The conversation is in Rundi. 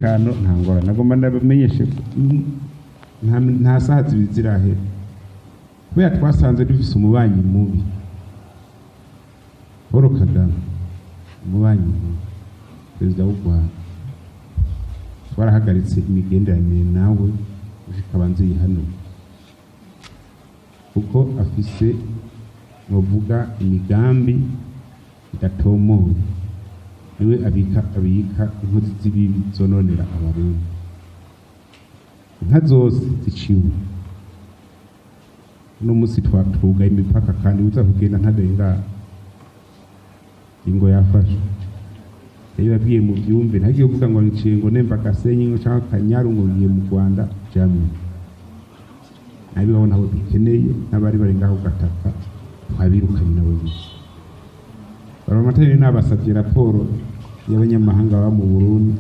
Kano nta ngorane, nagomba ndabamenyeshe ko nta saha zibiri zirahera, kubera twasanze dufise umubanyi mubi, Paul Kagame, umubanyi mubi, perezida w'u Rwanda. Twarahagaritse imigenderanire nawe gushika abanze yihanure, kuko afise, novuga, imigambi idatomoye. Niwe abika inkozi z'ibibi zononera Abarundi. Inka zose ziciwe uno munsi twatugaye imipaka, kandi uza kugenda ntarenga ingo yafashe. Yababwiye mu byumve, ntagiye kuvuga ngo niciye ngo nemba Gasenyi ngo canke Kanyaru ngo ngiye mu Rwanda, jamais. Nabibaho nabo dukeneye n'abari bari ngaho gataka twabirukanye nabo nyene. Baramatari nabasabye raporo y'abanyamahanga baba mu Burundi.